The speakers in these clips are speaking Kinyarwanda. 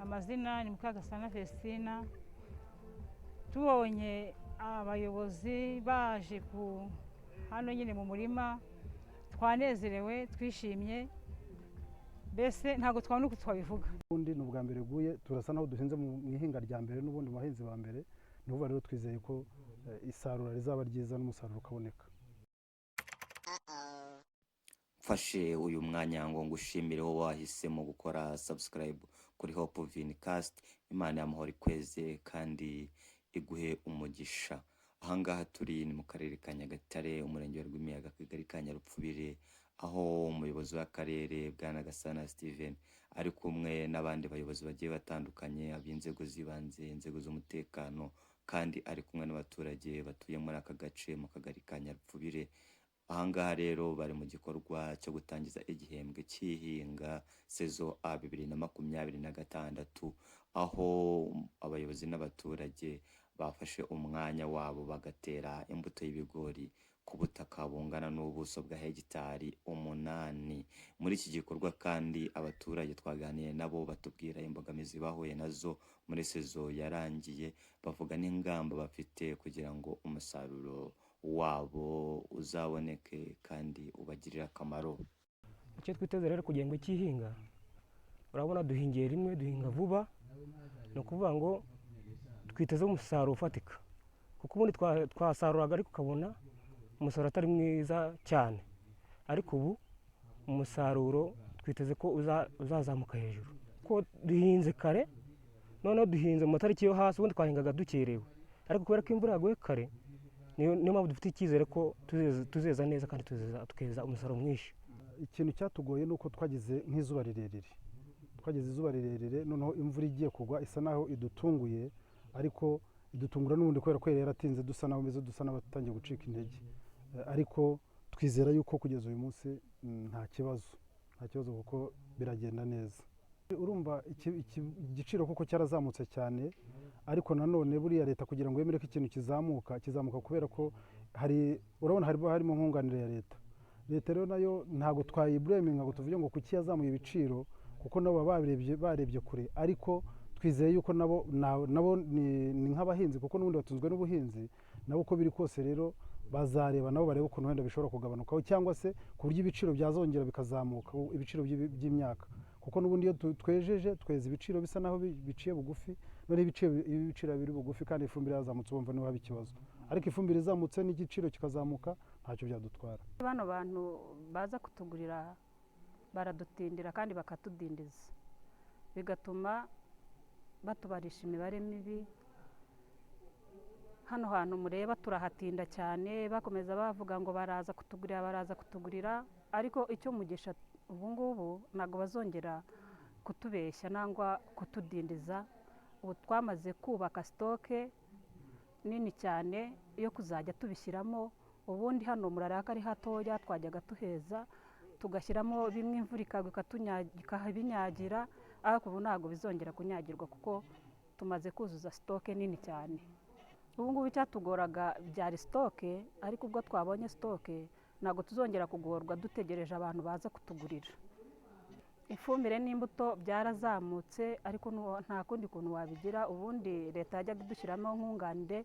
Amazina ni Mukagasana Vestina. Tubonye abayobozi baje ku hano nyine mu murima, twanezerewe, twishimye, mbese ntabwo twabona uko twabivuga. Ubundi ni ubwa mbere guye, turasa naho duhinze mu ihinga rya mbere, n'ubundi mu bahinzi ba mbere. Ni ukuvuga rero twizeye ko isarura rizaba ryiza n'umusaruro ukaboneka. Mfashe uyu mwanya ngo ngushimire wowe wahisemo gukora subscribe kuri Hope Vincast. Imana y'amahoro ikweze kandi iguhe umugisha. Ahangaha turi ni mu karere ka Nyagatare, umurenge wa Rwimiyaga, akagari ka Nyarupfubire, aho umuyobozi w'akarere Bwana Gasana Steven ari kumwe n'abandi bayobozi bagiye batandukanye, ab'inzego z'ibanze, inzego z'umutekano, kandi ari kumwe n'abaturage batuye muri aka gace mu kagari ka Nyarupfubire. Ahangaha rero bari mu gikorwa cyo gutangiza igihembwe cy'ihinga saison A 2026, aho abayobozi n'abaturage bafashe umwanya wabo bagatera imbuto y'ibigori ku butaka bungana n'ubuso bwa hegitari 8. Muri iki gikorwa kandi abaturage twaganiriye nabo batubwira imbogamizi bahuye nazo muri saison yarangiye, bavuga n'ingamba bafite kugira ngo umusaruro wabo uzaboneke kandi ubagirire akamaro. Icyo twiteze rero ku gihembwe cy'ihinga, urabona duhingiye rimwe, duhinga vuba, ni ukuvuga ngo twiteze umusaruro ufatika, kuko ubundi twasaruraga ariko ukabona umusaruro atari mwiza cyane, ariko ubu umusaruro twiteze ko uzazamuka hejuru kuko duhinze kare. Noneho duhinze mu matariki yo hasi, ubundi twahingaga dukerewe, ariko kubera ko imvura yaguye kare, niyo mpamvu dufite icyizere ko tuzeza neza kandi tukeza umusaruro mwinshi. Ikintu cyatugoye ni uko twagize nk'izuba rirerire, twagize izuba rirerire, noneho imvura igiye kugwa isa naho idutunguye, ariko idutungura n'ubundi kubera ko yari yaratinze, dusa naho meze dusa n'abatangiye gucika intege. Ariko twizera yuko kugeza uyu munsi nta kibazo, nta kibazo, kuko biragenda neza. Urumva igiciro kuko cyarazamutse cyane, ariko nanone buriya leta kugira ngo yemere ko ikintu kizamuka, kizamuka kubera ko hari, urabona harimo nkunganire ya leta. Leta rero nayo ntabwo twayibureminga ngo tuvuge ngo kuki yazamuye ibiciro, kuko nabo baba barebye kure. Ariko twizeye yuko nabo ni nk'abahinzi, kuko n'ubundi batunzwe n'ubuhinzi nabo. Uko biri kose rero bazareba nabo barebe ukuntu wenda bishobora kugabanukaho, cyangwa se ku buryo ibiciro byazongera bikazamuka, ibiciro by'imyaka, kuko n'ubundi iyo twejeje tweza ibiciro bisa naho biciye bugufi. Noneho iyo ibiciro biri bugufi kandi ifumbire yazamutse, urumva niho haba ikibazo. Ariko ifumbire izamutse n'igiciro kikazamuka, ntacyo byadutwara. Bano bantu baza kutugurira baradutindira kandi bakatudindiza, bigatuma batubarisha imibare mibi. Hano hantu mureba turahatinda cyane, bakomeza bavuga ngo baraza kutugurira, baraza kutugurira, ariko icyo mugisha ubu ngubu ntabwo bazongera kutubeshya nangwa kutudindiza. Ubu twamaze kubaka stock nini cyane yo kuzajya tubishyiramo. Ubundi hano murareba ko ari hatoya, twajyaga tuheza tugashyiramo bimwe, imvura ikagwa ikabinyagira, ariko ubu ntabwo bizongera kunyagirwa kuko tumaze kuzuza stock nini cyane. Ubu ngubu icyatugoraga byari stock, ariko ubwo twabonye stock ntabwo tuzongera kugorwa dutegereje abantu baza kutugurira. Ifumbire n'imbuto byarazamutse, ariko nta kundi kuntu wabigira. Ubundi leta yajyaga idushyiramo nkunganire.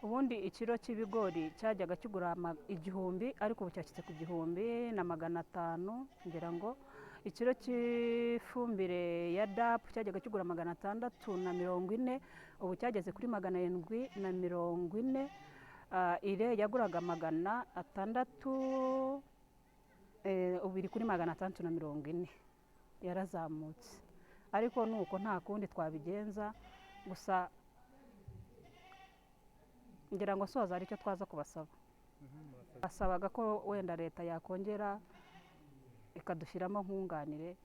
Ubundi ikiro cy'ibigori cyajyaga kigura 1000, ariko ubu cyashyitse ku 1500. Ngira ngo ikiro cy'ifumbire ya DAP cyajyaga kigura 640, ubu cyageze kuri 740. Ire yaguraga 600, ubu iri kuri 640, yarazamutse. Ariko nuko nta kundi twabigenza. Gusa ngira ngo soza hari icyo twaza kubasaba. Basabaga ko wenda leta yakongera ikadushyiramo nkunganire,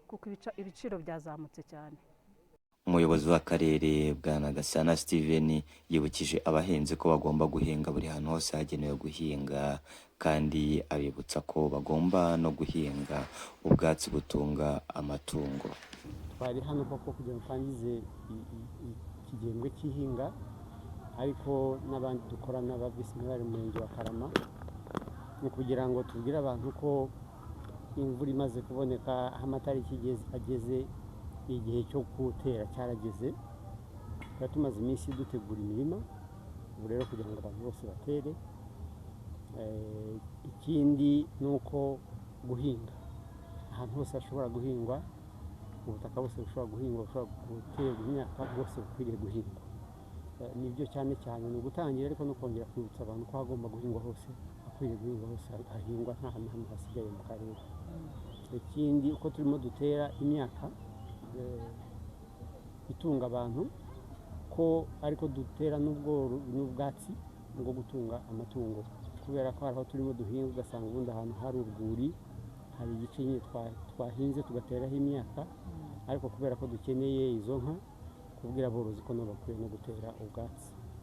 kuko ibiciro byazamutse cyane. Umuyobozi w'akarere Bwana Gasana Steven yibukije abahinzi ko bagomba guhinga buri hantu hose hagenewe guhinga, kandi abibutsa ko bagomba no guhinga ubwatsi butunga amatungo. Twari hano koko kugira ngo twangize iki gihembwe cy'ihinga, ariko n'abandi dukorana ba visi meya mu murenge wa Karama, ni ukugira ngo tubwire abantu ko imvura imaze kuboneka, aho amatariki ageze. Igihe cyo gutera cyarageze. Twari tumaze iminsi dutegura imirima, ubu rero kugira ngo abantu bose batere. Ikindi ni uko guhinga ahantu hose hashobora guhingwa, ubutaka bwose bushobora guhingwa, bushobora guterwa imyaka, bwose bukwiriye guhingwa. Nibyo cyane cyane ni ugutangira, ariko no kongera kwibutsa abantu ko hagomba guhingwa hose, hakwiriye guhingwa hose hahingwa, nta hantu hamwe hasigaye mu karere. Ikindi, uko turimo dutera imyaka itunga abantu, ko ariko dutera n'ubwatsi bwo gutunga amatungo, kubera ko hari aho turimo duhinga ugasanga ubundi ahantu hari urwuri, hari igice nyine twahinze tugateraho imyaka, ariko kubera ko dukeneye izo nka, kubwira aborozi ko nabo bakwiye no gutera ubwatsi.